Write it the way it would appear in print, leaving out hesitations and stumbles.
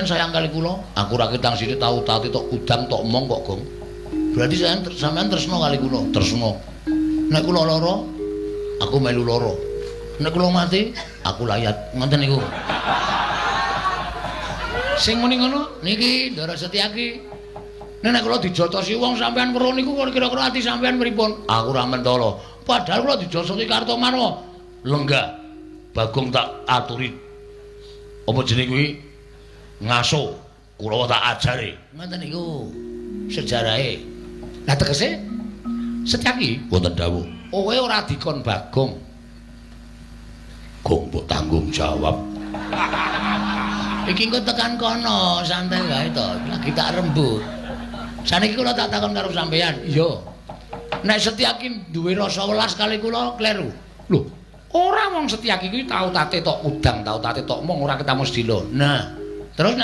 Sampeyan sayang kali kula? Aku ora ketang sithik tau tati tok kudang tok mong kok, Gong. Berarti sampeyan tresna kali kula? Tresna. Nek kula lara, aku melu lara. Nek kula mati, aku layat. Ngoten niku. Sing muni ngono niki Ndara Setyaki. Nek kula dijotosi wong sampeyan weruh niku kira-kira ati sampeyan pripun? Aku ora mentala. Padahal kula dijotosi Kartomarwa. Lenggah. Bagong tak aturi. Apa jenenge kuwi? Ngaso. Kula tak ajari. Ngoten niku sejarahe. Lah tegese Setyaki wonten dawuh. Kowe ora dikon Bagong. Gong mbok tanggung jawab. Iki engko tekan kono, santai wae to. Lagi tak rembug. Saniki kula tak takon karo sampeyan. Iya. Nek Setyaki duwe rasa welas kali kula kleru. Lho, ora wong Setyaki kuwi tau tate tok udang, tau tate tok mong ora ketemu sedilo. Nah, terus nek